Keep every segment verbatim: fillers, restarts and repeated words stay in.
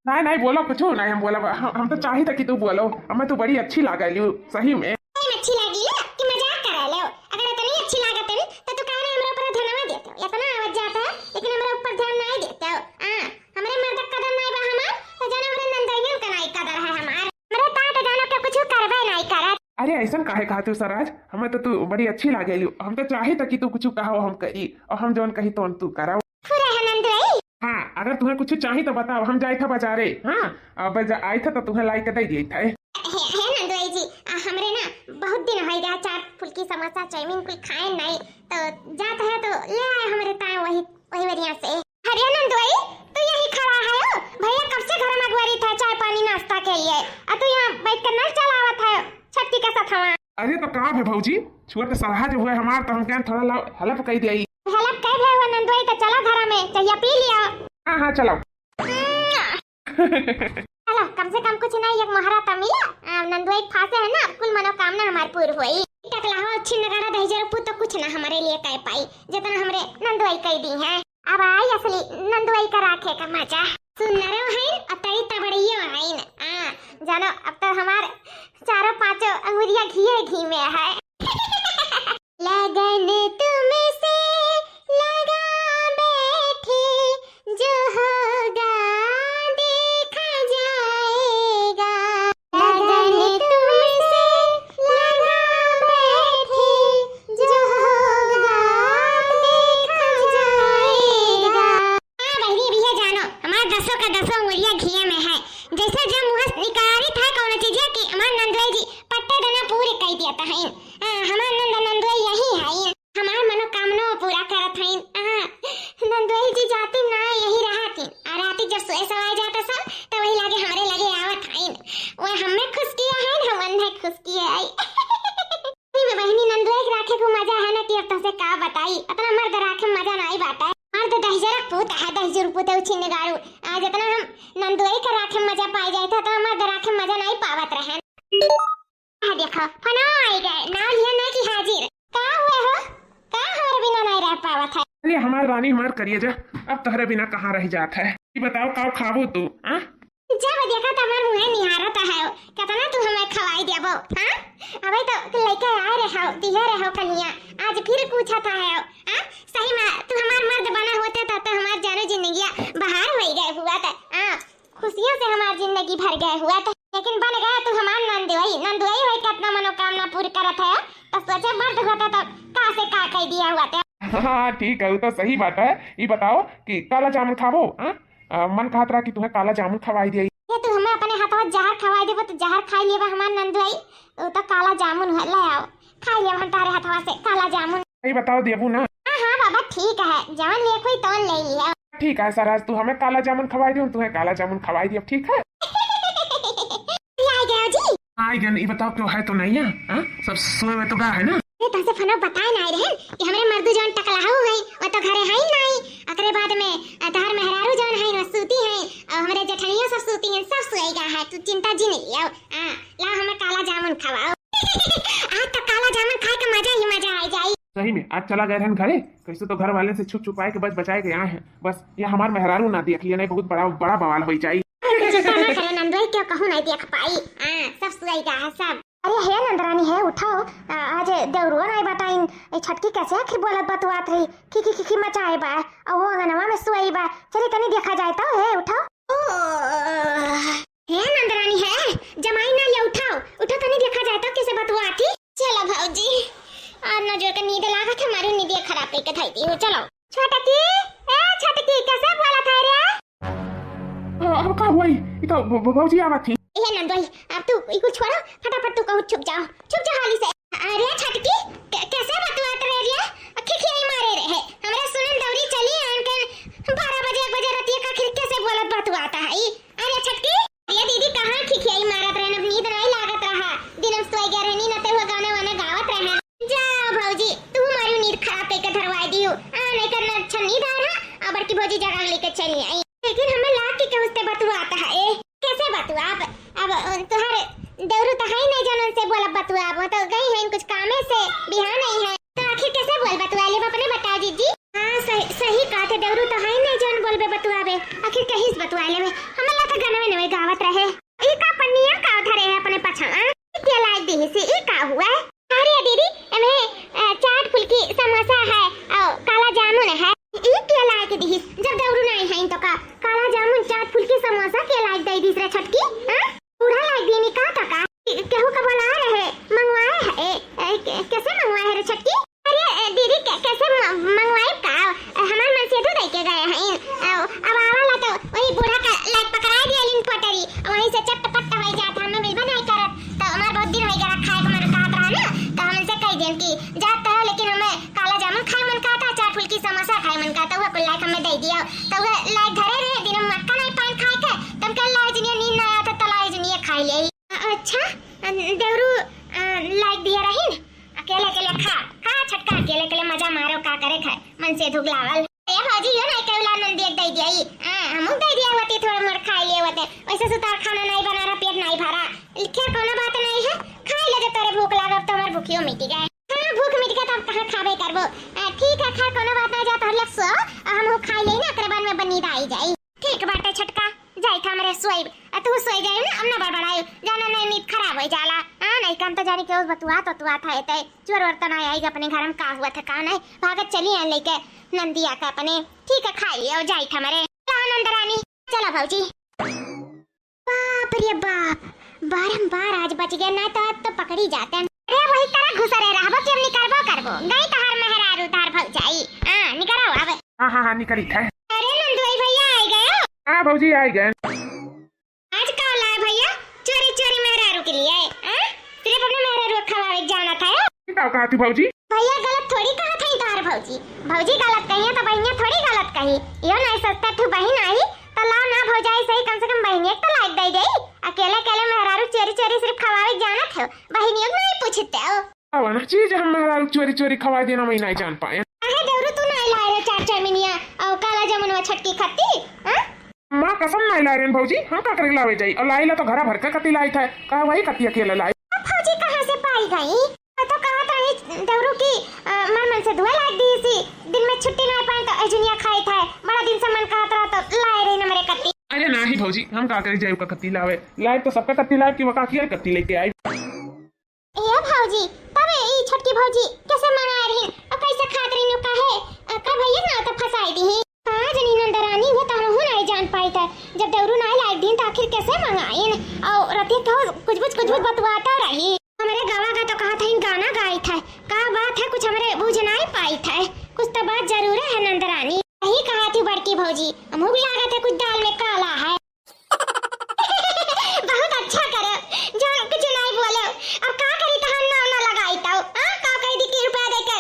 नहीं, नहीं, बोलो कुछ, नहीं हम बोला, हम, हम तो चाहित है कि तू बोलो, हमें तू बड़ी अच्छी लागेलू, सही में। नहीं अच्छी लागी ले कि मजाक करे ले? अगर इतनी अच्छी लागत है तो तू काहे नहीं हमरा ऊपर ध्यानवा देते हो? इतना आवत जात है लेकिन हमरा ऊपर ध्यान नहीं देते हो। हाँ, हमरे मर्द क कदर नहीं बा हमार, तो जानो हमरे नंदोइयन क नहीं कदर है हमार। हमरे तात जानो के कुछ करबे नहीं करत। अरे ऐसन काहे कहत हो सराज, हमें तो तू बड़ी अच्छी लागेलू, हम तो चाहित है कि तू कुछ कहो हम करी, और हम जौन कही तौन तू करो। फुरे है नंदोई। हाँ, अगर तुम्हें कुछ चाहिए तो बताओ, हम जाइत है बाजारे। हाँ, अब जा आइत है तो तुम्हें लाई के दे दिए थे। हे, हे नंदोई जी, आ, हमरे ना बहुत दिन हो गया चाट फुल्की समोसा चाउमीन कोई खाए नहीं, तो जात है तो ले आए हमरे ताए वही, वही बढ़िया से। अरे नंदोई, तू यही खड़ा है हो? भैया कब से घर में अगुवारी था चाय पानी नाश्ता के लिए, और तू यहाँ बैठ कर नल चलावत है छट्टी के साथ हवा। अरे तो का भे भौजी, छुअत सराज हुए हमार तो हम कहें थोड़ा ला हेल्प कर दिया। हेल्प कर भे हुआ नंदोई तो चलो घर में, चाहिए पी लिया। हाँ, हाँ, चलो। चलो, कम से कम कुछ नहीं, एक मोहरा तो मिला। आ, नंदोई फांसे है ना, अब कुल मनोकामना हमार पूर होई। टकला हो, अच्छी नगाड़ा दही जरूर पूत तो कुछ ना हमारे लिए कह पाई, जितना हमरे नंदोई कह दी है। अब आई असली नंदोई का राखे का मजा। सुंदरो है, अतई तबड़ियो है। आ, जानो, अब तो हमार चारों पांचों अंगुरिया घिये घी में है। लगन तुमसे लगा बैठे, जो होगा देखा जाएगा। लगन तुमसे लगा बैठे, जो होगा देखा जाएगा। हाँ बहिनी, अब ये जानो, हमार दसों का दसों अंगुरिया घिये में है। जैसे जब मुँह से निकारी था कौनो चीजिया कि हमार नंदोई जी पट्टे देना पूरे कई दिया था। हाँ, हमार नंद नंदोई यही है, हमार मनोकामना पूरा करत है। हाँ, नंदोई जी जाती ना यही रहती। आ राती जब सोए सवाए जाता सब, तो वही लागे हमरे लगे आवत है। वो हमें खुश किया है, हम उन्हें खुश किए है। सही में बहिनी, नंदोई के राखे को मजा है ना कि अब तुमसे का बताई, इतना मर्द राखे में मजा नहीं बाटा है। मर्द दहिजरा पूत है, दहिजर पूत है, उछिन गाड़ू। आज इतना हम नंदोई के राखे में मजा पाए जाए थे, तो मर्द राखे में मजा नहीं पावत रहे। आ देखो, फोनो आई गए, नाव लिया नहीं कि हाजिर। का हुए हो? का हमारे बिना नहीं रह पावत है? अरे हमार रानी, हमार करिया जा, अब तोहरे बिना कहाँ रह जात है? ये बताओ, का खाबो तू, हाँ? जब देखा त हमार मुँहे निहारत है, कितना तू हमें खवाई देबो, हाँ? अबे तो लेके आए रहे हो, दिए रहे हो कनिया, आज फिर पूछत है, हाँ? सही में तू हमार मर्द बना होते तो, तो हमार जानो जिंदगिया बहार होई गए हुआ था, हाँ? खुशियों से हमार जिंदगी भर गए हुआ था, लेकिन बन गया तू हमार नंदोई। नंदोई होई के अपना मनोकामना पूरी करत है, तो सोचे मर्द होता तो का से का कह दिया हुआ था। हाँ, ठीक है, वो तो सही बात है। ये बताओ कि काला जामुन खाबो, हाँ? आ, मन कहत रहा कि तुम्हें काला जामुन खवाई दिया। ये तू हमें अपने हाथवा जहर खवाई देबो तो जहर खाई लेबा हमार नंदोई। वो तो काला जामुन है, ले आओ, खाई लेबा हम तारे हाथवा से काला जामुन। ये बताओ देबू ना? हाँ, हाँ बाबा, ठीक है, जवन लेख हुई तवन ले लिया। ठीक है सर, आज तू हमें काला जामुन खवाई दियो, तुम्हें काला जामुन खवाई दियो, ठीक है? आ गया जी। आई गन, ये बताओ क्यों है तो नहीं है, हाँ? सब सोए हुए तो गा है ना? अरे तहसे फनो बताए ना रहे कि हमरे मर्दू जौन टकलाहू है, वो तो घरे है ही नहीं। ओकरे बाद में, अ, तहर मेहरारू जौन है, वो सूती है, और हमरे जेठनिया सब सूती हैं, सब सोएगा है, तू चिंता जिन लियो। हाँ, लाओ हमें काला जामुन खवाओ। आज तो काला जामुन खाए का मजा ही मजा आ जाई। सही में, आज चला गए रहन घरे, कैसे तो घर वाले से छुप छुपाए के बच बचाए के आए हैं। बस, ये हमार मेहरारू ना देख लिया, नहीं बहुत बड़ा, बड़ा बवाल हो जाई। अरे, चिंता ना करो नंदोई, क्यों कहूँ नहीं देख पाई। हाँ, सब सोएगा है, सब। अरे हे नंदरानी, हे उठाओ, आ, आज देवरुआ नहीं बताइन, ए छटकी कैसे आखिर बोलत बतुआत रही, खिखी खिखी मचाए बा, और वो अंगनवा में सोई बा, चली तनी देखा जाए तो, हे उठाओ। ओ, हे नंदरानी, हे जमाई ना ले उठाओ, उठो तनी देखा जाए तो कैसे बतुआत ही। चलो भौजी, आज ना जोर के नींद लागत है, हमारी नींद खराब करके धई दी हो, चलो। छोटकी, ए छोटकी, कैसे बोलत है रे? अ, अब का हुआ? ई तो भ-, भ-, भौजी आवत थी। ए नंदोई, अब तू ई कुल छोड़ो, फटाफट तू कहूँ छुप जाओ, छुप जाओ हाली से। अरे छोटकी, क-, कैसे बतुआत रहे रे? खिखियाई मारे रहे। हमरा सुनन दौरी चली आन के बारह बजे, एक बजे रतिया का आखिर कैसे बोलत बतुआत है ई? अरे छोटकी, अरे दीदी, कहाँ खिखियाई मारत रहन? अब नींद नहीं लागत रहा। दिन हम सोए गए रहनी, न ते हुआ गाना वाना गावत रहन। जा भौजी, तू हमारी नींद खराब करके धरवाई दियो। आ, नहीं करना अच्छा नींद आ रहा, आ बड़की भौजी जगा लेके चली आई। लेकिन हमें लाग के कहूँ से बतुआत है। ए, कैसे बतुआब? अब, अ, तुहार देवरू तो है ही नहीं, जौन उनसे बोलब बतुआब, वो तो गई है कुछ कामे से, बिहान नहीं है। तो आखिर कैसे बोल बतुआ लेब, अपने बताओ जीजी। हाँ, सही, सही कहत है, देवरू तो है ही नहीं, जौन बोलबे बतुआबे, आखिर कहीं से बतुआ लेबे। हमें ला तो गाना फुल्की समोसा के लाइक दइ दिहिस रे छोटकी, हाँ? बूढ़ा लाइक दिहिन का तो का? केहू का बोलाए रहे, मंगवाए है, ए, ए, के-, कैसे मंगवाए है रे छोटकी? अरे, ए, दीदी, के-, कैसे म-, मंगवाए का? हमार मनसेधु दइ के गए हैं। अब, अब आवाला तो वही बूढ़ा का लाइक पकड़ाए दिया लिन पोटरी, वहीं से चट्ट पट्ट होइ जात, हमें मिलबे नहीं करत। तो हमार बहुत दिन होइ गया खाए के मन कहत रहा ना, तो हम इनसे कह देन कि जात तो है, लेकिन हमें काला जामुन खाए मन कहता, चार फुल्की समोसा खाए मन कहता, वह कुल लाइक हमें दइ दिया। तो वह लाइक धरे रहे, दिन में मक्का नहीं पान खाए के, तब कल लाए जुनिया नींद ना आया था, तो लाए जुनिया खाए ले। अच्छा, अ, देवरू, अ, लाइक दिया रही न? अकेले अकेले खा, खा छोटका, अकेले अकेले मजा मारो, का करे खाए, मनसेधु क लावल। ए भौजी, यो नहीं कहला नंदिया दइ दिया ई। हाँ, हमहू दइ दिया होती, थोड़ा मोर खाए लिए होते। वैसे सुतार खाना नहीं बना रहा, पेट नहीं भरा। खैर, कोनो बात नहीं है, खाए ले जब तोरे भूख लागब तो हमार भूखियो मिट गए। हाँ, भूख मिट गए तब कहाँ खाबे करबो। आ, ठीक है, खैर कोनो बात नहीं, जा तोहर लग सो, आ, हमहू खाए ले ना, एकरे बाद में नींद आई जाई। ठीक बाटे छोटका, जाई था हमरे सोइब। आ, तू सोई जाई ना, हम ना बड़बड़ाई, जाना नहीं नींद खराब होइ जाला। हाँ, नहीं काम तो जानी केहू बतुआ तो तुआ था, एते चोर वोर तो नहीं आई अपने घर में, का हुआ था का नहीं। भागत चली आन लेके नंदिया का अपने। ठीक है, खाई लियो, जाई था हमरे। चलो नंद रानी, चलो भौजी। बाप रे बाप, बारम्बार आज बच गया, ना तो आज तो पकड़ी जाते। अरे वही तरह घुसरे रहबो कि हम निकरबो करबो। गई तहार मेहरारू, तहार भौजाई। हाँ, निकरो अब। हाँ, हाँ, हाँ, निकरी थे। अरे नंदुई भैया आ गए हो? हाँ भौजी, आ गए। आज का लाए भैया, चोरी चोरी मेहरारू के लिए, हाँ? सिर्फ अपने मेहरारू को खवावे जाना था, हाँ? का कहा थी भौजी? भैया गलत थोड़ी कहा था तहार भौजी। भौजी गलत कही है तो बहिनिया थोड़ी गलत कही। यो नहीं सस्ता ठू बहिन आई तो ला ना भौजाई सही, कम से कम बहिनिया के तो लाइक दे जाई। अकेले अकेले मेहरारू चोरी चोरी सिर्फ खवावे जाना था, बहिनियों को नहीं पूछते हो। अब ना चीज हम मेहरारू चोरी चोरी खवाए देना, मैं नहीं जान पाए। अरे देवरू तू नहीं लाए रे चार चार मिनिया और काला जामुन व छटकी खत्ती, हाँ? माँ कसम नहीं लाए रेन भौजी, हम का करे लावे जाई? और लाइला तो घरा भर के कत्ती लाई था, कहा वही कत्ती अकेले लाई। अब भौजी कहाँ से पाई गई? मैं तो कहत रही देवरू की, अ, मर मन से दुआ लाग दी सी, दिन में छुट्टी नहीं पाए तो एजुनिया खाई था, बड़ा दिन से मन कहत रहा तो लाए रही ना मेरे कत्ती। अरे नाही भौजी, हम का करे जाई का कत्ती लावे, लाए तो सबका कत्ती लाए कि वो काकी कत्ती लेके आई। ए भौजी, तब ई छोटकी भौजी कैसे मंगाए रही और कैसे खात रही नु काहे? अ, का भैया ना तो फंसाई दी। का जनी नंदरानी, वो तो हमहू नहीं जान पाई था। जब देवरू नहीं लाए दिन तो आखिर कैसे मंगाइन? और रतिया कहो कुछ कुछ कुछ कुछ बतवाता रही। हमरे गावा का तो कहा था इन गाना गाई था। का बात है, कुछ हमरे बूझ नहीं पाई था। कुछ तो बात जरूर है नंदरानी। यही कहा थी बड़की भौजी, हमहू लागत है कुछ दाल में काला है। बहुत अच्छा करे, जो कुछ नहीं बोले। अब का करी, तहार नाम ना लगाई तो, हाँ? का कह दी कि रुपया दे के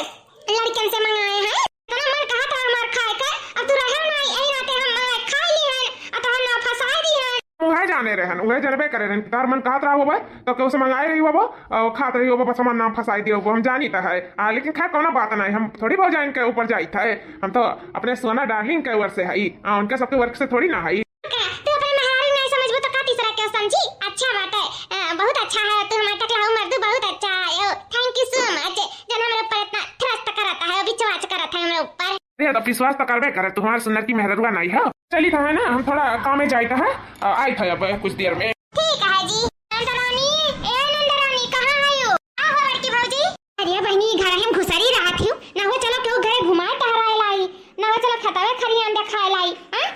लड़कन से मंगाए हैं? इतना मन कहा था हमार खाए के, अब तू रहे नहीं, यही नाते हम मंगाए खा ली हैं, और तहार नाम फंसा दी हैं। उहे जाने रहन, उहे जनबे करे रहन, तार मन कहत रहा होबे, तो केहू से मंगाए रही होबो, और खात रही होबो, बस हमार नाम फंसाई दियो होबो, हम जानी तो है। आ, लेकिन खैर, कोनो बात नहीं, हम थोड़ी भौजाइन के ऊपर जाइत है, हम तो अपने सोना डार्लिंग के वर्क से हई, आ, उनके सबके वर्क से थोड़ी ना हई। का, तू अपने मेहरारू नहीं समझबो तो का तीसरा के समझी? अच्छा बात है, अ, बहुत अच्छा है, तू हमारे टकलहू मर्दू बहुत अच्छा है, ओ, thank you so much, जन हमरे ऊपर इतना trust करता है, विश्वास करता है हमरे ऊपर। अरे, तो विश्वास तो करबे करे, तू हमारे सुंदर की मेहररुआ नहीं हो। चली तो है ना, हम थोड़ा काम में जाइत है, अ, आइत है अब कुछ देर में। ठीक है जी। नंदरानी, ए नंदरानी, कहाँ है यू? का हो बड़की भौजी? अरे बहिनी, घर हम घुसरी रहत हियो, ना हो चलो केहू घरे घुमाए टहराए लाई, ना हो चलो खेतवे खरियान देखाए लाई, हाँ?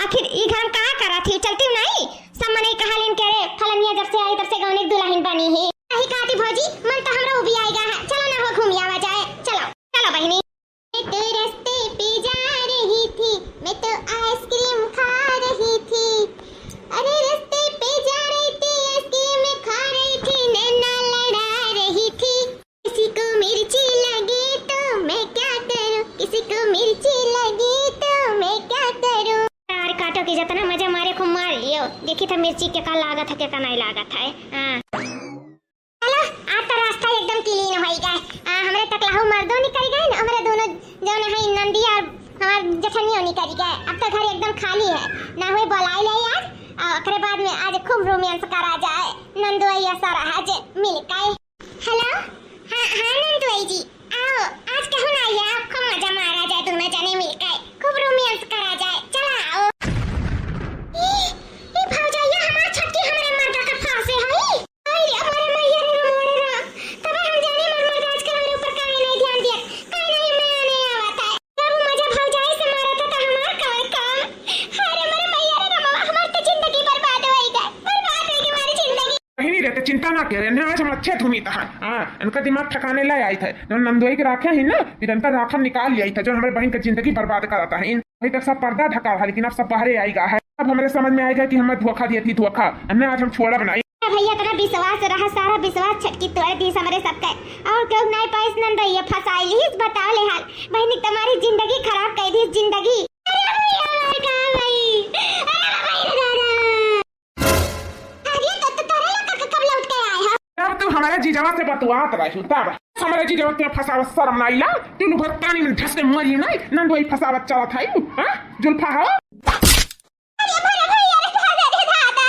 आखिर ई घर में का करत हियो, चलती नहीं? सब मनई कहा लेन के रे, फलनिया जब से आई तब से गौने दुल्हन बनी है। यही कहती भौजी, मन तो हमरा उबियाएगा है, चलो ना हो घूम आवा जाए, चलो, चलो बहिनी। मैं तो रस्ते पे जा रही थी, मैं तो आइसक्रीम खा रही थी। अरे रस्ते पे जा रही थी, आइसक्रीम खा रही थी, नैना लड़ा रही थी। किसी को मिर्ची लगी तो मैं क्या करूं, किसी को मिर्ची लगी तो मैं क्या करूं। यार काटो कि जितना मजा मारे खूब मार लियो, देखी था मिर्ची के का लागत है, के का नहीं लागत है। हाँ। चलो, आज तो रास्ता एकदम clean होई गए। आ, हमरे टकलहू मर्दो निकल गए न, हमरे दोनों जौन है नंदी और हमार जेठनियो निकल गए। अब तो घर एकदम खाली है, ना हुए बोलाई ले आज। आ, ओकरे बाद में आज खूब romance करा जाए, नंदुआ या सारा आज मिल के। Hello, हाँ, हाँ नंदुआ जी, आओ, आज कहूँ ना आइए, खूब मजा मारा जाए, दोनों जने मिल के खूब romance करा जाए, चला आओ। ई, ई भौजैया हमार छोटकी हमरे मर्दा का फांसे है। आई रे, हमारे मैया रे, रे मोरे रे। तबे हम जाने मर मर आज के हमरे ऊपर काहे नहीं ध्यान दिया, काहे नहीं मैं आने आवत है। जब वो मजा भौजाई से मारा था, तो हमार कवन काम? अरे, हमारे मैया रे, रे बाबा, हमार चिंता ना करे, इन्हें आज हम अच्छे धुनी था। हाँ, इनका दिमाग ठिकाने ले आई थे। जो नंदोई के राखे ही ना, फिर इनका राखन निकाल लिया था, जो हमरे बहिन का जिंदगी बर्बाद कराता है। इन अभी तक सब पर्दा ढका रहा, लेकिन अब सब बाहरे आइगा है। अब हमरे समझ में आइगा कि हमें धोखा दिया थी, धोखा। इन्हें आज हम छोड़ब नहीं। भैया, इतना विश्वास रहा, सारा विश्वास छटकी तोड़ दी हमरे सबके। और क्यों नहीं पाइस नंदोई, ये फंसाई ली, बताओ ले हाल। बहिनी, तुम्हारी जिंदगी खराब कर दी, जिंदगी। अरे भैया, हमार का भाई? अरे भाई रे दादा। अरे तो, तो तोरे लोग क-, कब लौट के आए हो? जब तू हमारे जीजवा से बतुआत रही, तब हमारे जीजवा के फंसावत शर्म ना आइला? तू लोग पानी में धस के मरी नहीं, नंदोई फंसावत चलत है, हाँ? जुल्फा हो? अरे, अरे, अरे, अरे, दादा, अरे, दादा।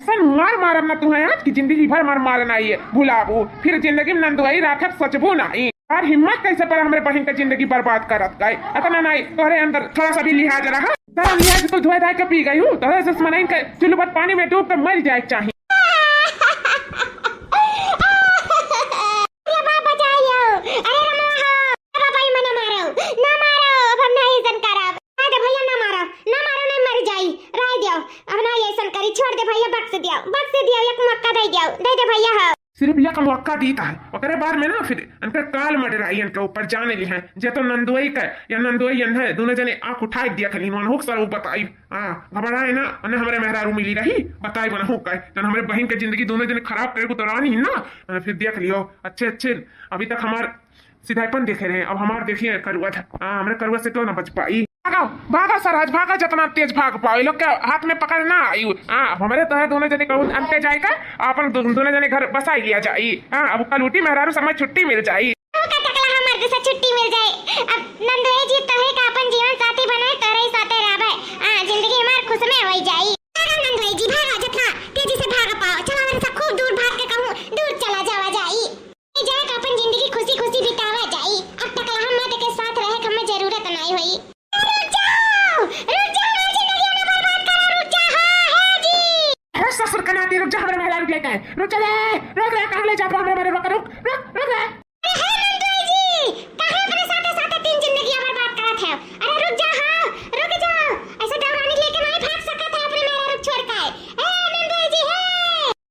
ऐसन मार मारब ना तुम्हें आज की जिंदगी भर मार मारना ही है, भुलाबू। फिर जिंदगी में नंदोई राखब, सोचबू नहीं। और हिम्मत कैसे पड़ा हमरे बहिन का जिंदगी बर्बाद करत गए? इतना नहीं, तोहरे अंदर थोड़ा सा भी लिहाज रहा? सारा लिहाज तो धोए धाए के पी गई हूँ। तोहरे जैसे मनइन के चुल्लू पर पानी में डूब के मर जाए के चाही। अरे बाप बचाइयो, अरे रमवा हो, अरे बाबा, ये मना मारो, ना मारो, अब हम नहीं ऐसन करब। ना दे भैया, ना मारो, ना मारो, नहीं मर जाई, रह दियो, अब ना ऐसन करी, छोड़ दे भैया, बख्श दियो, बख्श दियो, एक मौका दे दियो, दे दे भैया हो। सिर्फ एक मौका दीत है, ओकरे बाद में ना फिर इनका काल मडराई, इनके ऊपर जाने ली है, जे तो नंदोई का या नंदोई यन है, दोनों जने आँख उठाए दिया खलीन, वन होक सर वो बताई। हाँ, घबराए ना, उन्हें हमरे मेहरारू मिली रही, बताई बना हो का, जन हमरे बहिन के जिंदगी दोनों जने खराब करे को तो रानी ना, फिर देख लियो, अच्छे अच्छे, अभी तक हमार सिधाईपन देखे रहे, अब हमार देखिए करुआ था। हाँ, हमरे करुआ से क्यों ना बच पाई। भागो, भागो सरहज, भागो, जितना तेज भाग पाओ, ये लोग के हाथ में पकड़ ना आई। हाँ, अब हमरे तो है दोनों जने कहूँ अंते जाए का, अपन दो-, दोनों जने घर बसाई लिया जाई। हाँ, अब कलूटी मेहरारू समय छुट्टी मिल जाई। का टकला हमर जैसा छुट्टी मिल जाए। अब नंदोई जी तोहे का अपन जीवन साथी बनाए, तोरे साथे रहबे। हाँ, जिंदगी हमार खुश में होई जाई। अरे नंदोई जी, भागो जितना तेजी से भाग पाओ। चलो, हमरे से खूब दूर भाग के कहूँ, दूर चला जावा जाई। ये जाए का अपन जिंदगी खुशी खुशी बितावा जाई। अब टकला हम मत के साथ रहे के हमें जरूरत नहीं होई। रुक जाओ, रुक जाओ, हमारी जिंदगी ना बर्बाद करो, रुक जा, हाँ, हे जी। हे ससुर का नाती, रुक जा, हमारे महला रुक लेता है। रुक जा रे, रुक रे, कहाँ ले जाता हमारे, हमारे, रुक, रुक, रुक, रुक रे। अरे हे नंदोई जी, काहे अपने साथे साथे तीन जिंदगियां बर्बाद करत है? अरे रुक जा, हाँ, रुक जाओ। ऐसे देवरानी लेके नहीं भाग सकत है अपने मेहरारू छोड़ के। ए नंदोई जी, हे।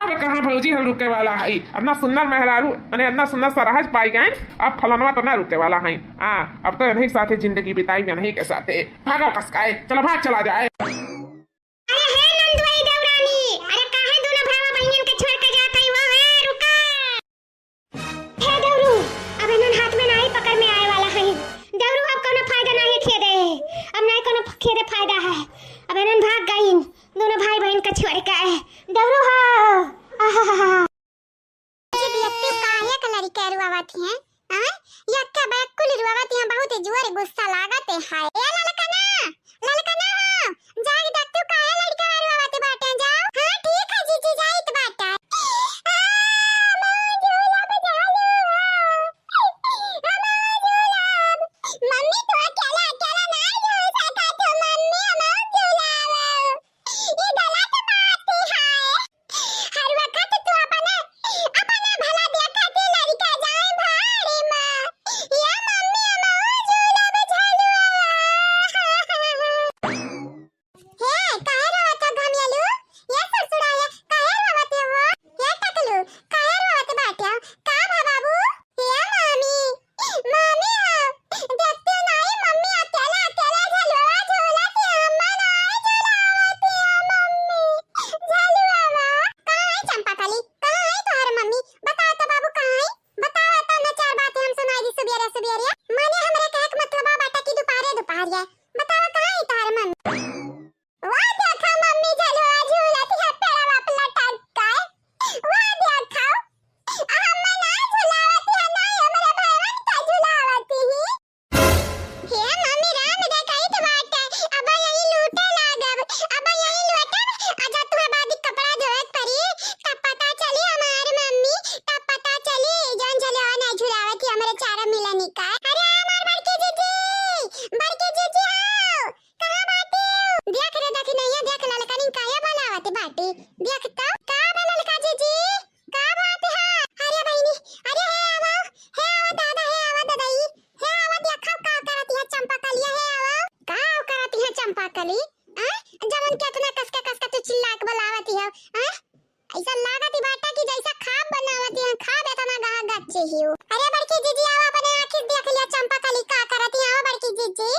अब कहाँ भौजी हम रुके वाला है? इतना सुंदर मेहरारू, माने इतना सुंदर सरहज पाई गए, अब फलनवा तो ना रुके वाला है। हाँ, अब तो इन्हीं साथे जिंदगी बिताई, इन्हीं के साथे। भागो कसकाए, चलो भाग चला जाए। अरे हे नंदोई देवरानी, अरे काहे दोनों भावा बहिनियन के छोड़ के जात है वो? हे रुका। हे देवरू, अब इन्हन हाथ में नाई पकड़ में आए वाला है। देवरू, अब कोनो फायदा नाई खेदे, अब नाई कोनो खेदे फायदा है। अब इन्हन भाग गइन, दोनों भाई बहिन का छोड़ के। देवरू हो, आहाहा। जी बियत्ती काहे का लड़के रुआवत हैं? हाँ? यक्का बैकुल रुआवत हैं, बहुत जोर गुस्सा लागत है। ए ललकना, ललकना हो, जाग देख तू काहे लड़का रुआवत बाटे, जाओ। हाँ, ठीक है जीजी, जाइत बाटे। आ, मौजूलब झालू हो। आ, मौजूलब। मम्मी, तू अकेला, अकेला ना झूल सकत हो, मम्मी, मौजूलब। ई गलत बात है। हर वक्त तू अपने, अपने भला देखत लड़का जाए भाड़ी में। या मम्मी, हम झूलब झलुआ। हे, काहे रोवत हो घमियालू? ये ससुरा, ये काहे रोवत हो? ये टकलू, काहे रोवत बाटे? का भा बाबू? हे मामी, मामी हो, देखती हो नाई मम्मी अकेले अकेले झलुआ झूलत है, अम्मा नाई झुलावत है मम्मी, झलुआ। कहाँ है चंपा कली? कहाँ है तोहर मम्मी? बताओ तो बाबू, कहाँ है? बताओ तो ना, चार बातें हम सुनाई दी सुबेरे सुबेरे। माने हमरे कहे के मतलब बाटे कि दोपहरे दोपहरिया। बताओ कहाँ है तोहर मम्मी? वो देखा मम्मी झलुआ झूलत है पेड़वा पे लटक के। वो देखा, अम्मा ना झुलावत है, ना हमरे भैवन का झुलावत ही। हे मम्मी राम डकैत बाटे, अब यही लूटे लागब, अब यही लूटब, आ जा तुहे बाद कपड़ा धोए के परी, तब पता चली हमार मम्मी, तब पता चली जौन झलुआ ना झुलावत ही हमरे चारा मिलनी का। अरे हमार बड़की जीजी, बड़की जीजी हो, कहाँ बाटी? देख रे, देख नैया, देख ललकनी काहे बोलावत बाटी। देख तो, का बा ललका जीजी? का बात है? अरे बहिनी, अरे हे आवा, हे आवा दादा, हे आवा ददई, हे आवा देखा का करत है चंपा कलिया, हे आवा। का करत है चंपा कली? आ? जवन के इतना कस के, कस के तू चिल्ला के बोलावत ही हो, हाँ? ऐसा लागत ही बाटा कि जैसा खाब बनावत ही, खाब एतना गहा गच्चे ही हो। अरे बड़की जीजी, आओ अपने आँखी देख लिया चंपा कली का करत ही, आओ बड़की जीजी।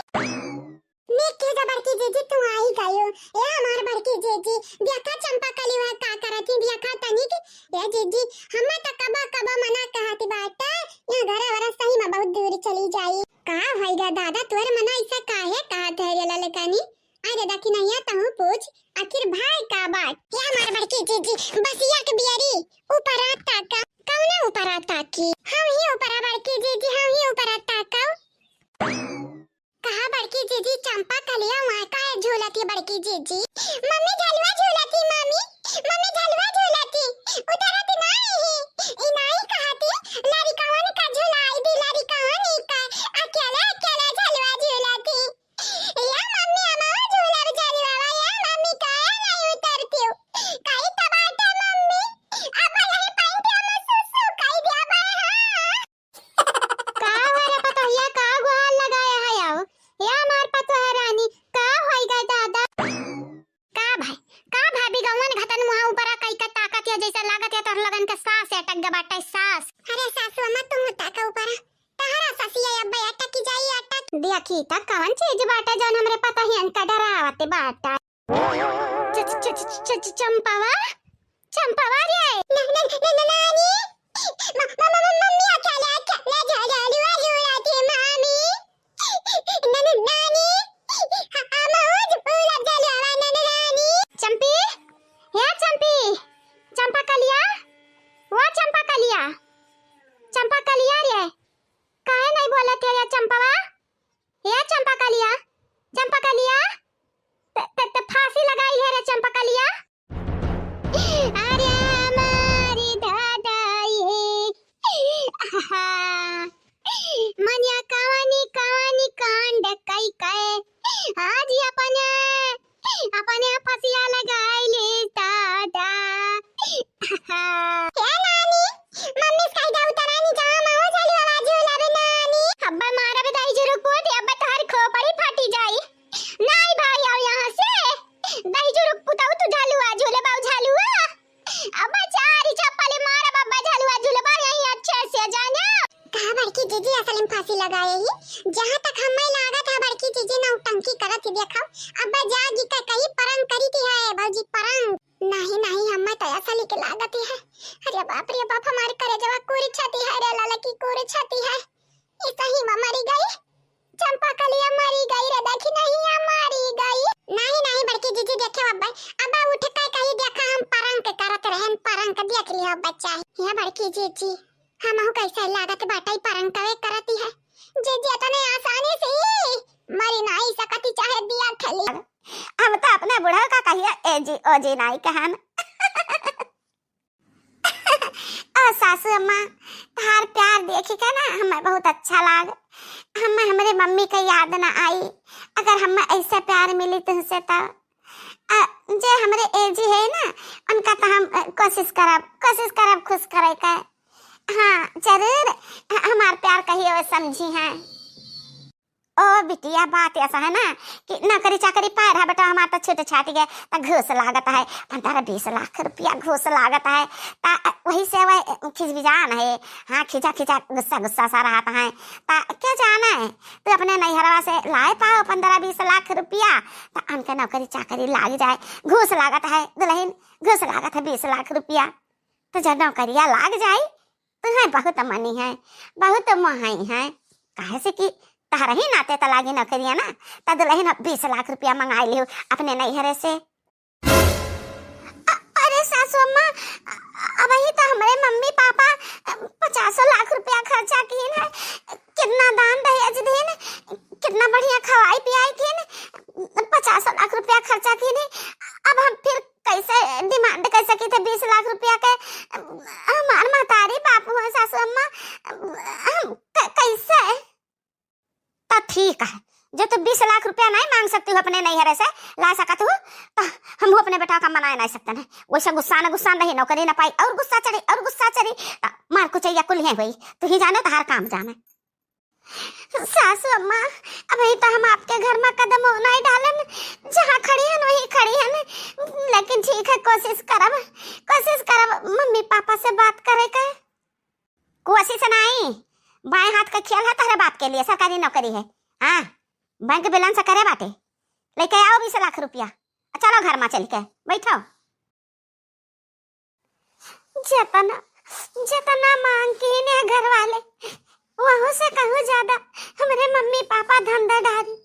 नीक कीजा बड़की जीजी, तू आई गयो। ए हमार बड़की जीजी, देखा चंपा कली वह का करत ही, देखा तनिक। ए जीजी, हमें तो कबो कबो मना कहत बाटे, यहाँ घर वाला सही में बहुत दूर चली जाई। का होइगा दादा, तोर मना ऐसा काहे कहत है रे ललकनी? अरे देखी नहीं है, तहूँ पूछ, आखिर भाई का बात? ए हमार बड़की जीजी, बसिया के बियरी ऊपर आता का? कौने ऊपर आता की? हम ही ऊपर आ बड़की जीजी, हम ही ऊपर आता का? कहा बड़की जीजी, चंपा कलिया वहाँ काहे झूलत ही बड़की जीजी? मम्मी झलुआ झूलत ही, मम्मी, मम्मी झलुआ झूलत ही। उतरत नाही ही, ई नाही कहत ही, लड़िकवन का झुलाई दी, लड़िकवन का, अकेले, अकेले झलुआ झूलत ही। या मम्मी, हमहू झूलब झलुआ, या मम्मी काहे नाही उतरती हो? कई तबाटा मम्मी, अब यही पैंट में सुसु कई दिया बा, हाँ। का हो रे पतोहिया, का गुहार लगाया है आओ? या हमार पतोह रानी, का होइगा दादा? का भाई, का भाभी गौवन घतन मुहा ऊपरा कई का ताकत है, जैसे लागत है तोहर लगन के सास अटक गया बाटे, सास। अरे सासू अम्मा, तुम ताका ऊपरा, तहरा ससिया अब्बे अटक जाई, अटक। देखी त कवन चीज बाटे जौन हमरे पतोहियन का डरावत बाटे। च-, च-, च-, च-, च-, चंपावा, चंपावा रे। न-, न-, न-, न-, नानी। म-, म-, म-, म-, मम्मी अकेले, अकेले झा-, झा-, झुलुआ झूलत ही, मामी। न-, न-, नानी। ह-, हम झूलब झलुआ, न-, न-, नानी। चंपी, हे चंपी, चंपा कलिया, वो चंपा कलिया, चंपा कलिया रे, काहे नहीं बोलत है ये चंपावा? ए चंपा कलिया, चंपा कलिया, त, त, त फांसी लगाई है रे चंपा कलिया। अरे हमारी दादा ये, आहा। मनिया कवानी कवानी कांड कई कई, आज अपने अपने फसिया लगाई ले दादा। हे नानी, मम्मी से कह दे उतरा नी जाओ, माओ झलुआ झूलब नानी। अब्बा मारब दही जुरुक पोती, अब्बा तोहर खोपड़ी फटी जाई। नाई भाई, आओ यहाँ से। दही जुरुक पुताऊ, तू झलुआ झूले बाऊ झलुआ। अब्बा चारी चप्पल मारब, अब्बा झलुआ झूलबा यहीं अच्छे से जाना। कहा बड़की जीजी असल में फांसी लगाए ही। जहाँ तक हमें लागत है बड़की जीजी नौटंकी करत ही, देखो। अब्बा जागी का कही परंग करी थी है भौजी, परंग। नहीं, नहीं, हमें तो असल ही के लागत ही है। अरे बाप रे बाप, हमारे करेजवा कोरी छाती है रे लाला की कोरी छाती है। ई सही में मरी गई। चंपा कलिया मरी गई रे, देखी नहीं या मरी गई। नहीं, नहीं, बड़की जीजी देखे अब्बा, अब्बा उठ के कही देखा हम परंक करत रहन, परंक देख लिया बच्चा। हे बड़की जीजी, हमहू कैसे लागत बाटे परंकवे करती है। जीजी इतने आसानी से मरी नहीं सकती, चाहे दिया खली। हम तो अपने बुढ़ऊ का कहिया ए जी, ओ जी नहीं कहन। ओ सासू अम्मा, तहार प्यार देखी के ना हमें बहुत अच्छा लाग। हमें हमरे मम्मी के याद ना आई, अगर हमें ऐसा प्यार मिली तुमसे तो। अ, जे हमरे ए जी है ना, उनका तो हम, अ, कोशिश करब, कोशिश करब खुश करे के। हाँ, जरूर, अ, हमार प्यार कहियो समझी हैं। ओ बिटिया, बात ऐसा है ना कि नौकरी चाकरी पाए रहा बेटा, हमार तो छूट छाट गए, तो घूस लागत है पन्द्रह बीस लाख रुपया घूस लागत है। ता वही से वह खिजबिजान है, हाँ, खिजा खिजा गुस्सा गुस्सा सा रहत है। ता क्या जाना है, तू अपने नैहरवा से लाए पाओ पन्द्रह बीस लाख रुपया, ता हमके नौकरी चाकरी लाग जाए, घूस लागत है दुल्हन, घूस लागत है बीस लाख रुपया। तो जब नौकरिया लाग जाई, तुहें बहुत मनी है, बहुत मोहाई है, काहे से कि तहरे ही नाते त लागी नौकरिया ना, त दुल्हन अब बीस लाख रुपया मंगाई लियो अपने नैहरे से। अ-, अरे सासू अम्मा, अ-, अबही तो हमरे मम्मी पापा, अ, पचासों लाख रुपया खर्चा किन है, कितना दान दहेज दिन, कितना बढ़िया खवाई पियाई किन, पचासों लाख रुपया खर्चा किन, अब हम फिर कैसे demand कर सकी थे बीस लाख रुपया के? हमार महतारी बापू है सासू अम्मा, हम क-, कैसे? तो ठीक है, जो तू बीस लाख रुपया नहीं मांग सकती हो अपने नैहरे से, ला सकत हो, तो हम अपने बेटा का मनाए नहीं सकते हैं। वैसा गुस्सा न गुस्सा नहीं, नौकरी न पाई और गुस्सा चढ़ी और गुस्सा चढ़ी, तो मार कुचैया कुल है हुई, तू ही जाने तहार काम जाने। सासू अम्मा, अबही तो हम आपके घर में कदम नहीं डालन, जहाँ खड़ी हन वहीं खड़ी हन, लेकिन ठीक है, कोशिश करब, कोशिश करब मम्मी पापा से बात करे के। कोशिश नाई, बाएं हाथ का खेल है तहरे बाप के लिए, सरकारी नौकरी है। हाँ, बैंक बैलेंस करे बाटे, लेके आओ बीस लाख रुपया। चलो घर में चल के बैठो। जितना, जितना मांग की ने घर वाले, वहू से कहूँ ज्यादा हमरे मम्मी पापा धंधा डारी,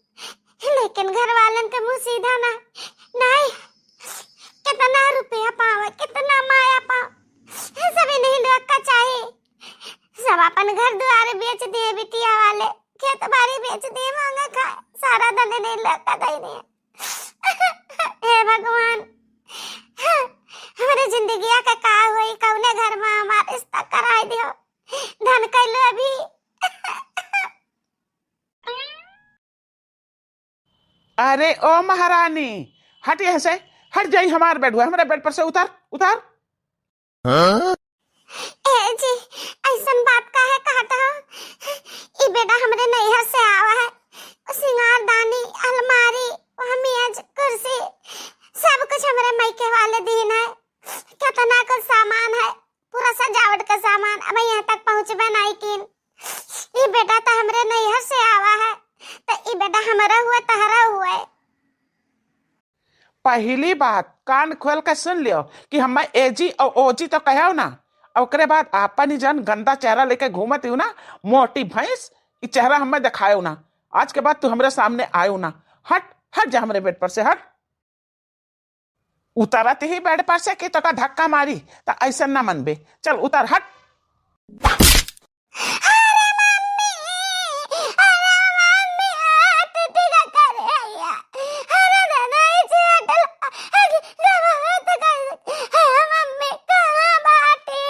लेकिन घर वालन के मुँह सीधा ना, नहीं, कितना रुपया पावे, कितना माया पावे, सभी नहीं लोग का चाही। सब अपन घर दुआर बेच दिए, बिटिया वाले खेत बाड़ी बेच दिए, मांगे खाए, सारा धन नहीं लोग का दई नहीं। हे भगवान, हमरे जिंदगिया का का होई, कौने घर में हमार रिश्ता कराई दियो, धन कैलो अभी। अरे ओ महारानी, हट यहाँ से, हट जाई हमार बेड हुआ, हमारे बेड पर से उतर, उतर। हाँ? ए जी, ऐसन बात काहे कहत हो? ई बेटा हमरे नैहर से आवा है, सिंगारदानी, अलमारी, मेज, कुर्सी, सब कुछ हमरे मायके वाले दीन है। कितना कुछ सामान है, पूरा सजावट का सामान, अब यहाँ तक पहुँचबे नहीं कीन। ई बेटा तो हमरे नैहर से आवा है, तो ई बेटा हमारा हुआ, तहरा हुआ है। पहली बात कान खोल के सुन लियो कि हमें एजी और ओजी तो कहो ना, और ओकरे बाद आपन ही जन गंदा चेहरा लेके घूमत हो ना, मोटी भैंस, ई चेहरा हमें दिखायो ना। आज के बाद तू हमरे सामने आयो ना। हट, हट जा हमरे बेड पर से, हट। उतरत ही बेड पर से कि तोका धक्का मारी, त ऐसे ना मनबे। चल उतर, हट। अरे मम्मी, अरे मम्मी, हाथ टूट गया करे भैया। अरे दादा, ई चोट लगा, अरे दादा, हाथ कर, अरे मम्मी, कहाँ बाटे?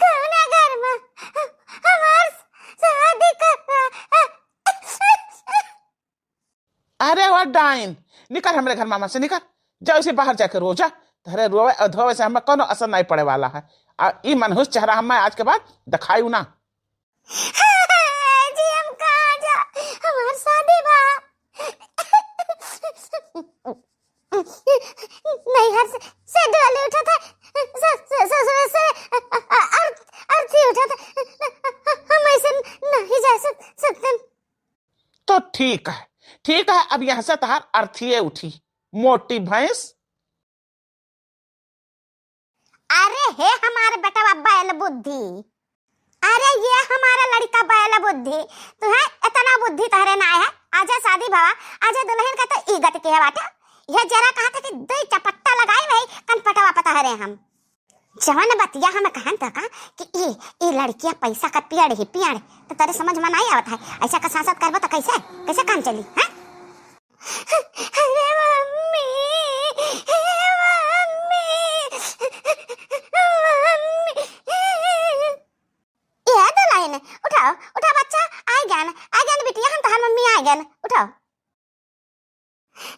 कौना घर में हमार शादी कर रहा? अरे ओ डाइन, निकर हमरे घर मामा से, निकर। जा उसे बाहर जाके रो जा, तहरे रोवे और धोवे से हमें कोनो असर नहीं पड़े वाला है। आ ई मनहूस चेहरा हमें आज के बाद दिखायू ना। जी हम कहाँ जा, हमार शादी बा। नैहर से, से डोली उठा था, स-, स-, ससुर से अ-, अ-, अर्थ-, अर्थी उठा था। हम ऐसे नहीं जा सक-, सकते। तो ठीक है, ठीक है, अब यहाँ से तहार अर्थिये उठी, मोटी भैंस। अरे हे हमारे बेटवा बैल बुद्धि, अरे ये हमारा लड़का बैल बुद्धि, तुहे इतना बुद्धि तहरे ना है। आजे शादी भवा, आजे दुल्हन का तो ई गति के है बाटे। ये जरा कहा था कि दो चपट्टा लगाई वही कनपटवा पता हरे हम। जवन बतिया हम कहन त का कि ई, ई लड़किया पैसा का पियड़ ही पियड़, तो तेरे समझ में नहीं आवत है। ऐसा का सांसत करबो तो कैसे, कैसे काम चली, हैं? अरे मम्मी, हे मम्मी, मम्मी। ये दुल्हन, उठाओ, उठा बच्चा, आ गन, आ गन बिटिया, हम तहार मम्मी आ गन, उठाओ।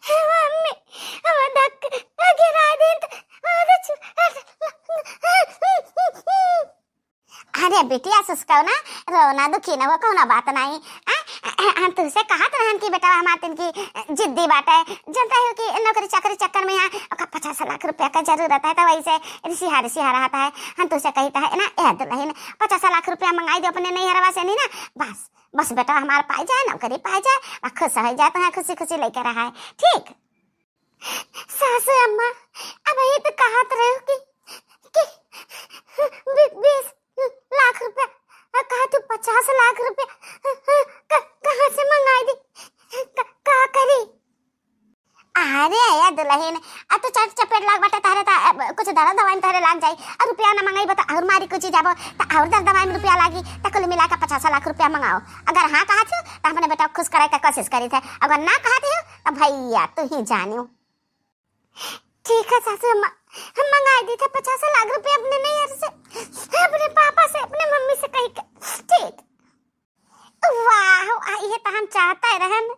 हे मम्मी, हम धक गिरा दिन तो, अरे छु-, अरे बिटिया सुस्काओ ना, रो ना, दुखी ना हो, कौनो बात नहीं। आ, हम तुझसे कहत रहन कि बेटा हमार तिनकी जिद्दी बाटे, जनता हो कि नौकरी चाकरी चक्कर में यहाँ ओका पचास लाख रुपया का जरूरत है, तो वैसे रिसिहा रिसिहा रहता है। हम तुझसे कहता है ना, ए दुल्हन, पचास लाख रुपया मंगाई दो अपने नैहरवा से नहीं ना, बस, बस बेटा हमार पाई जाए, नौकरी पाई जाए, और खुश हो जाए, तो खुशी खुशी लेके रहा है, ठीक? सासू अम्मा, अब ये तो कहत रहो कि, कि बी-, बीस लाख रुपया, और कहा तू पचास लाख रुपया, क-, कहाँ से मंगाई दी? क-, का करी? अरे या दुल्हन, अब तो चट चपेट लाग बाटे तहरे ता, अब कुछ दवा दवाई में तहरे लाग जाई, और रुपया ना मंगाई बता, और मारी कुछ जाबो, तो और दर दवाई में रुपया लागी, तो कुल मिला के पचास लाख रुपया मंगाओ। अगर हाँ कहा थी, तो अपने बेटा को खुश करे के कोशिश करी थे, अगर ना कहा थी, तो भैया तू ही जानियो। ठीक है सासू अम्मा, हम मंगाई दी थे पचास लाख रुपया अपने नैहर से, अपने पापा से, अपने मम्मी से कही के। ठीक। वाह, आ, ये तो हम चाहता ही रहन।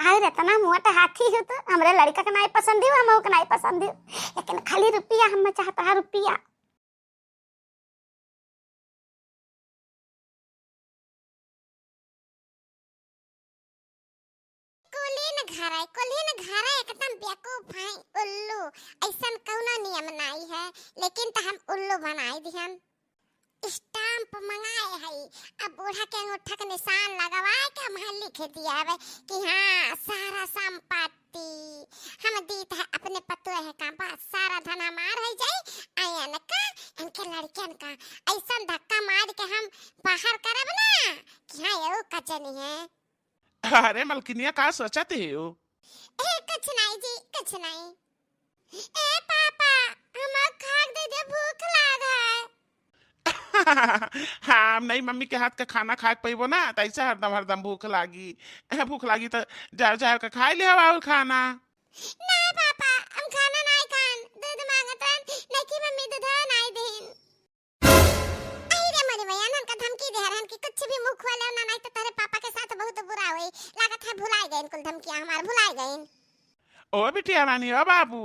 और इतना मोट हाथी हो तो हमरे लड़का के नाई पसंद हो, हम के नाई पसंद हो, लेकिन खाली रुपया हम चाहता है, रुपया। कुलीन घरे, कुल्हिन घरे एकदम बेवकूफ हैं, उल्लू। अइसन कउनो नियम नाई है, लेकिन त हम उल्लू बनाई दिहन। स्टाम्प मंगाए हई, अब बूढ़ा के अंगूठा के निशान लगवाए के हम लिख दिया हवे कि हाँ, सारा संपत्ति हम दीत है अपने पतोह का, बस सारा धन हमार होइ जाई, आ इनका, इनके लड़कियन का अइसन धक्का मार के हम बाहर करब ना कि हाँ, एहू कजनी है। अरे मलकिनिया, का सोचत हो? ए, कुछ नाई जी, कुछ नाई। ए पापा, हमार खाक दे दे, भूख लाग है। हाँ, हम नई मम्मी के हाथ का खाना खाए के पइबो ना, त अइसे हरदम हरदम भूख लागी। भूख लागी त जा, जा के खाए ले आवा अउर खाना। नहीं पापा, हम खाना नहीं खान, दूध मांगत रहन, नइकी मम्मी दूधवा नहीं दीन। अरे रे मोरी मैया, ननका धमकी दे रहन कि कुछ भी मुंह खोले ना, नहीं तो तेरे पापा के साथ बहुत बुरा होई। लागत है भुलाए गए कुल धमकियां हमार, भुलाए गए। ओ बिटिया रानी, ओ बाबू,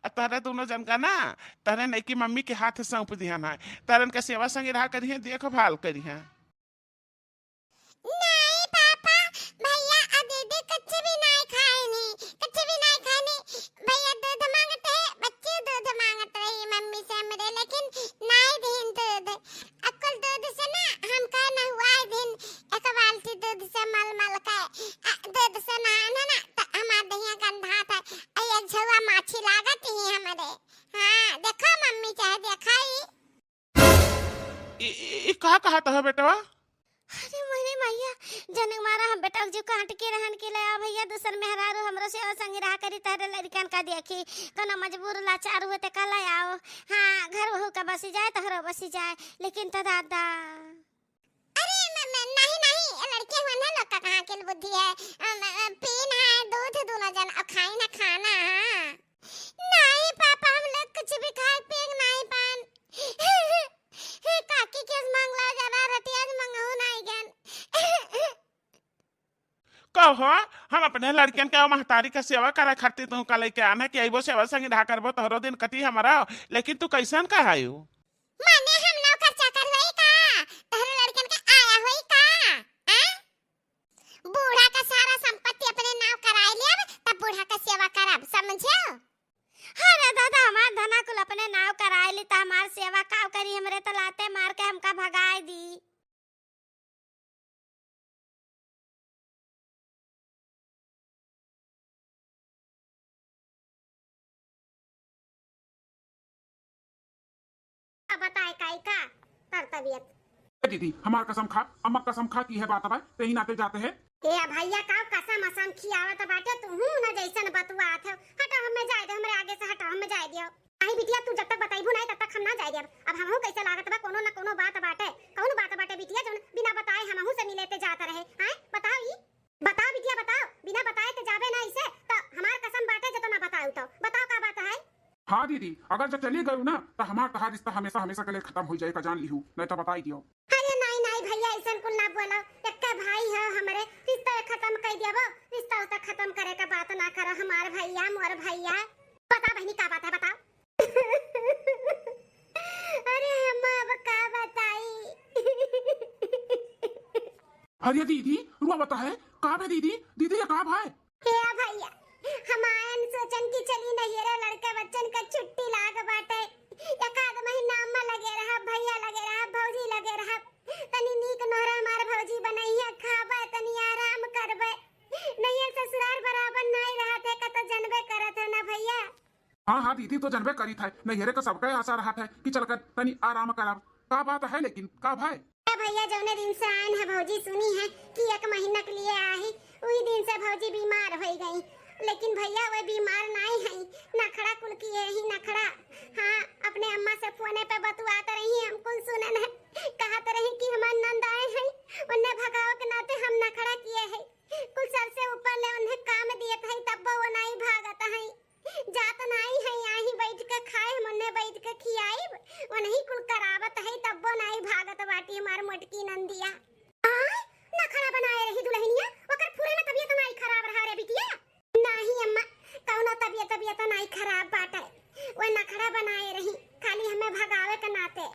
आ तहरे दोनों जन का ना, तहरे नइकी मम्मी के हाथ सौंप दिहन है। तहरन का सेवा संग रहा करिहें, देखभाल करिहें। नहीं पापा, भैया आ दीदी कुछ भी नहीं खाएनी, कुछ भी नहीं खाएनी। भैया दूध मांगत है, बच्चे दूध मांगत रही मम्मी से हमरे, लेकिन नहीं दीन दूध। अक्कुल दूध से ना हमका नहुआए दीन, एक बाल्टी दूध से मल मल के, आ, दूध से नहाना ना, त हमार दहिया गंधात है। आ, एक झौआ माछी लागत ही हमरे। हाँ, देखो मम्मी चाहे देखाई। ई, ई, ई का कहत ह बेटवा? अरे मोरे मैया, जने मारा हम बेटा जो काट के रहन के ले आ भैया, दूसर मेहरारू हमरो सेवा संगी रहा करी, तहरे लड़कन का देखी, कौनो मजबूर लाचार हुए ते का ले आओ। हाँ, घर बहू का बसी जाए, तहरो बसी जाए, लेकिन त दादा। अरे म-, म-, नहीं, नहीं, लड़के हुए ना लोग का कहाँ के बुद्धि है, अ, म-, अ, पीन है, दूध दोनों जन, और खाई ना खाना, हाँ। नहीं पापा, हम लोग कुछ भी खाए पिए नहीं पान। काकी के मांगला जरा रोटी आज मंगाऊ नहीं गन। कहो, हम अपने लड़कियन के महतारी के सेवा करे खातिर तू का लेके आना कि अइबो सेवा संग रहा करबो, तोहरो दिन कटी हमारा, लेकिन तू कैसन कहायू? माने हम नौकर चाकर होई का? तोहरे लड़कन के आया होई का? हैं? बूढ़ा का सारा संपत्ति अपने नाव कराए लेब, तब बूढ़ा का सेवा करब, समझो? अरे दादा, हमार धना कुल अपने नाव कराए ली, त हमार सेवा काव करी? हमरे त लाते मार के हमका भगाए दी। बताए काई का तर तबियत? ए दीदी, हमार कसम खा, अम्मा कसम खा कि है बात अब, तेही नाते जाते हैं। ए भैया, का कसम असम खियावत बाटे, तू हूँ ना जैसन बतुआत हो। हटो, हमें जाए दे, हमरे आगे से हटो, हमें जाए दियो। नहीं बिटिया, तू जब तक बताइबू नहीं, तब तक हम ना जाए देब। अब हमहू कैसे लागत बा, कोनो न कोनो बात बाटे। कौन बात बाटे बिटिया, जौन बिना बताए हमहू से मिले ते जात रहे? आय, बताओ ई। बताओ बिटिया, बताओ। बिना बताए ते जाबे ना इसे, तो हमार कसम बाटे, जो तो ना बताऊ तो। बताओ का बात है? हाँ दीदी, अगर जो चली गयू ना, तो हमार तहार रिश्ता हमेशा हमेशा के लिए खत्म हो जाए का, जान लिहू, नहीं तो बताई दियो। अरे नाई, नाई भैया, ऐसन कुल ना बोलो। एक्के भाई हो हमरे, रिश्ता खत्म कर दिया वो। रिश्ता उस्ता खत्म करे का बात ना करो, हमार भैया, मोर भैया। बता बहनी, का बात है, बताओ। अरे हम अब का बताई। अरे दीदी, रुआ बता है, का बे दीदी, दीदी ये का भाई? हे भैया, हम आयन सोचन कि चली नैहरे, लड़का बच्चन का छुट्टी लाग बाटे, एक आध महीना अम्मा लगे रहा, भैया लगे रहा, भौजी लगे रहा, तनी नीक नोहरा हमार भौजी बनैया, खाबे, तनी आराम करबे। नैहर ससुरार बराबर नाई रहत है, कतो जनबे करत है ना भैया। हाँ, हाँ दीदी, तो जनबे करीत है, नैहरे का सबका आशा रहत है कि चल कर तनी आराम करब। का बात है लेकिन, का भाई? ए भैया, जौने दिन से आयन है भौजी सुनी है कि एक महीना के लिए आई, वही दिन से भौजी बीमार हो गई। लेकिन भैया, वे बीमार नाई है, नखड़ा कुल किए ही नखड़ा। हाँ, अपने अम्मा से फोने पे बतुआत रही, हम कुल सुनन है, कहत रही कि हमार नंद आए हैं, उन्हें भगावे के नाते हम नखड़ा किए हैं। कुल सर से ऊपर ले उन्हें काम दियत है, तब वो नाई भागत है। जात नाई है, यहीं बैठ के खाए, हम उन्हें बैठ के खियाइब, उन्हीं कुल करावत है, तब्बो नाई भागत बाटी हमार मोटकी नंदिया। आय, नखड़ा बनाए रही दुल्हनिया, ओकर फुरे में तबियत नाई खराब रहा रे बिटिया। नाही अम्मा, कौनो तबियत, तबियत नाई खराब बाटे, वो नखड़ा बनाए रही, खाली हमें भगावे के नाते।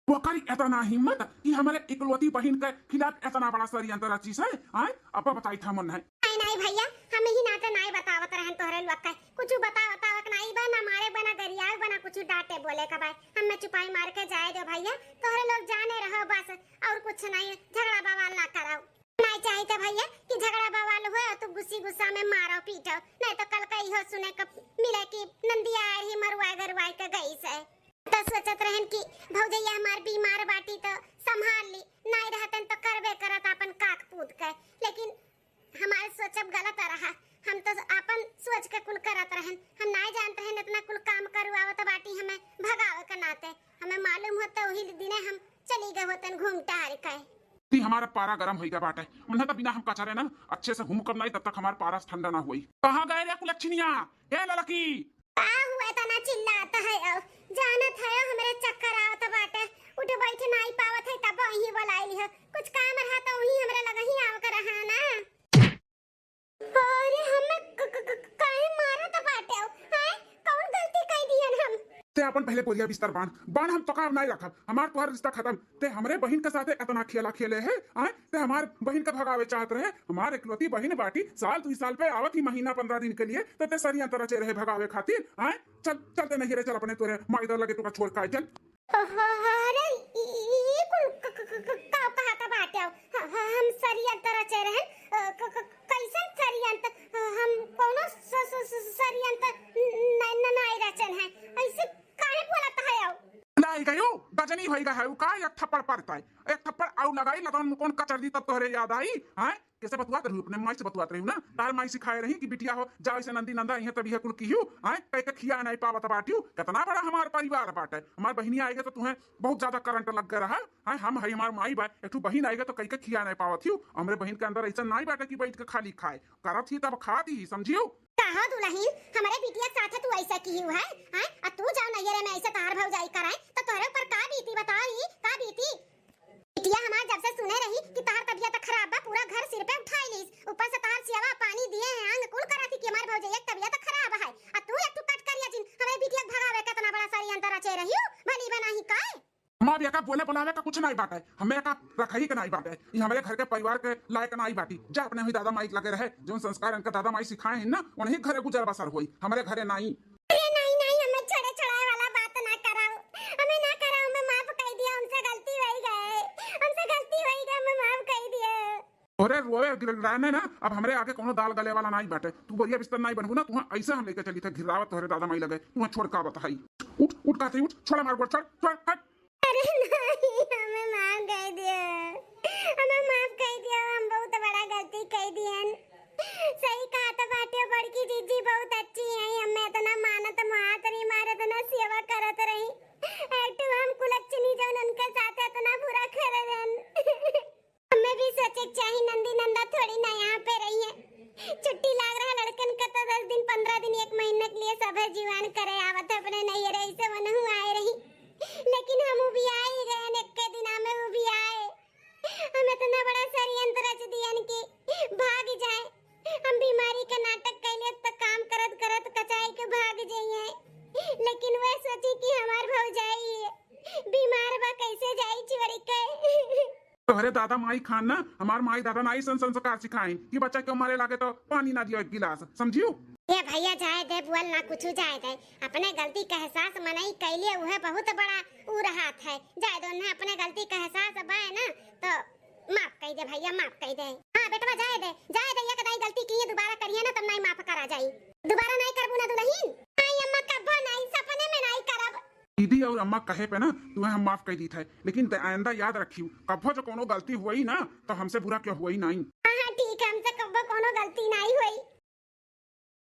ओकरी एतना हिम्मत कि हमरे इकलौती बहिन के खिलाफ एतना बड़ा षड्यंत्र रचिस है, आय? अब बताई था मन है। नहीं, नहीं भैया, हम ही नाते नाई बतावत रहन तोहरे लोग का, कुछ बता बतावक नाई बा, ना मारे बा, ना गरियाव बा, ना कुछ डांटे बोले का बा। हमें चुपाई मार के जाए दो भैया, तोहरे लोग जाने रहो बस, और कुछ नहीं, झगड़ा बवाल ना कराओ। नाई चाहिए भैया कि झगड़ा बवाल हो तो गुस्सी गुस्सा में मारो पीटो, नहीं तो कल का इहो सुने के मिले कि नंदिया आई ही मरुआ गरुआ के गई से। तो सोचत रहन कि भौजैया हमार बीमार बाटी तो संभाल ली, नाई रहतन तो करबे करत अपन काक पूत के, लेकिन हमार सोचब गलत रहा। हम तो अपन सोच के कुल करत रहन, हम नाई जानत रहन इतना कुल काम करवावत बाटी हमें भगावे के नाते। हमें मालूम होता वही दिने हम चली गए होतन घूम टहर के। ती हमारा पारा गरम होइगा बाटे, उन्हें तो बिना हम कचरे ना अच्छे से हुमकब नाई तब तक हमार पारा ठंडा ना होई। कहाँ गए रे कुलच्छिनिया? ए ललकी, का हुआ इतना चिल्लात है? अब जानत है हमरे चक्कर आवत बाटे, उठ बैठ नाई पावत है, तब वही बोलाइली है। कुछ काम रहा तो वही हमरे लग ही आवक रहा ना। अरे हमें क-, क-, क-, काहे मारत बाटे? हैं? कौन गलती कई दियन हम? ते अपन पहले बोरिया बिस्तर बांध, बांध, हम तोका नाई रखब, हमार तोहार रिश्ता खत्म। ते हमरे बहिन के साथे इतना खेला खेले है, आय? ते हमार बहिन के भगावे चाहत रहे, हमार एकलौती बहिन बाटी, साल दुई साल पे आवत ही महीना पंद्रह दिन के लिए, तो ते षड्यंत्र रचे रहे भगावे खातिर, आय? चल, चल ते नहीं रे, चल अपने तोरे माई दर लगे तोका छोड़ के आए, चल। अरे, ई, ई कुल क-, क-, क-, क-, का कहत बाटे? ह-, ह-, हम षड्यंत्र रचे रहन, अ, क-, क-, कैसन षड्यंत्र? अ, हम कौनो स-, स-, स-, षड्यंत्र न-, न-, नाई रचन है, ऐसे काहे बोलत है? लाई गयो, गजनी होई गए है, उ का एक थप्पड़ पड़ता है, एक थप्पड़ आउ लगाई, लदौन मुकोन कचर दी, तब तोहरे याद आई, हैं? कैसे बतुआत रही? अपने माई से बतुआत रही ना, तार माई सिखाए रही कि बिटिया हो, जाओ इसे नंदी नंदा, इहे तब इहे कुल किहू, हैं? कह के खिया नहीं पावत बाटियो, कितना बड़ा हमार परिवार बाटे, हमार बहिनी आएगा तो तुम्हें बहुत ज्यादा करंट लग गया रहा, हैं? हम है, हमार माई बा, एक ठो बहिन आएगा तो कह के खिया नहीं पावत हियो, हमरे बहिन के अंदर ऐसा नहीं बाटे कि बैठ के खाली खाए, करत ही तब खात ही, समझियो? का हो दुलहिन, हमरे बिटिया के साथे तू ऐसे किहू है, हैं? आ तू जाओ नैहरे में ऐसे तहार भौजाई कराए, तो तोहरे ऊपर का बीती बताओ ई, का बीती? बिटिया हमार जब से सुने रही कि तहार तबियत खराब बा, पूरा घर सिर पे उठाई लीस, ऊपर से तहार सियावा पानी दिए हैं, आंग कुल करत ही कि हमार भौजैया के तबियत खराब है, आ तू एक ठो कट करिया जिन हमरे बिटिया के भगावे के इतना बड़ा षड्यंत्र रचे रही हो, भली बनाही काय? अम्मा, अब एका बोले बुलावे का कुछ नाई बाटे, हमें एका रखही के नाई बाटे, ई हमरे घर के परिवार के लायक नाई बाटी। जा अपने हुई दादा माई के लगे रहे, जौन संस्कार इनका दादा माई सिखाए हैं ना, उन्हीं घरे गुजर बसर होई, हमरे घरे नाई। अरे नाई, नाई, हमें छेड़े छुड़ाए वाला बात ना कराओ, हमें ना कराओ, हमें माफ कर दिया, हमसे गलती होई गए, हमसे गलती होई गए, हमें माफ कर दिया। तोहरे रोवे गिड़गिड़ाने ना, अब हमरे आगे कोनो दाल गले वाला नाई बाटे। तू बोरिया बिस्तर नाई बनबू ना, तुहाँ ऐसे हम लेके चली थे घिरावत तोहरे दादा माई लगे, तुहाँ छोड़ का बताई। उठ, उठ कहते उठ, छोड़ हमार गोड़, छोड़, छोड़, हट। अरे नाई, हमें माफ कर दिया, हमें माफ कर दिया, हम बहुत बड़ा गलती कर दियन। सही कहा तो बाटियो, बड़की जीजी बहुत अच्छी है, हमें इतना मानत मात रही, मारे इतना सेवा करत रही। एक ठो हम कुलच्छनी जौन उनके साथ इतना बुरा करन। हमें भी सोचे के चाही, नंदी नंदा थोड़ी ना यहाँ पे रही है। छुट्टी लाग रहा लड़कन का तो दस दिन, पन्द्रह दिन, एक महीना के लिए सभे जीवान करे आवत है अपने नैहरे, ऐसे वनहु आए रही, लेकिन हम उबियाई गए, एक्के दिना में उबियाए। हम इतना बड़ा षड्यंत्र रच दियन कि भाग जाए। हम बीमारी का नाटक कैले तो काम करत करत कचाई के भाग जाइए, लेकिन वह सोची कि हमार भौजाई बीमार बा, कैसे जाई छोड़ के। तोहरे दादा माई खान ना, हमार माई दादा ना ऐसन संस्कार सिखाइन कि बच्चा के मारे लागे तो पानी ना दियो एक गिलास, समझियो? ए भैया, जाए दे, बोल ना कुछ, जाए दे। अपने गलती का एहसास मनई कैले, उहे बहुत बड़ा ऊ रहत है। जाए दे उन्हें, अपने गलती का एहसास बाय ना, तो माफ कई दे भैया, माफ कई दे। हाँ बेटवा, जाए दे, जाए दे, एक दाई गलती किए, दोबारा करिए ना, तब नाई माफ करा जाई। दोबारा नाई करबू ना दुलहिन? नाई अम्मा, कब्बो नाई, सपने में नाई करब। दीदी और अम्मा कहे पे ना तुम्हें हम माफ कर दीत है, लेकिन द-, आइंदा याद रखियो, कब्बो जो कोनो गलती हुई ना तो हमसे बुरा क्यों हुई नहीं। हाँ, हाँ, ठीक है, हमसे कब्बो कोनो गलती नहीं हुई।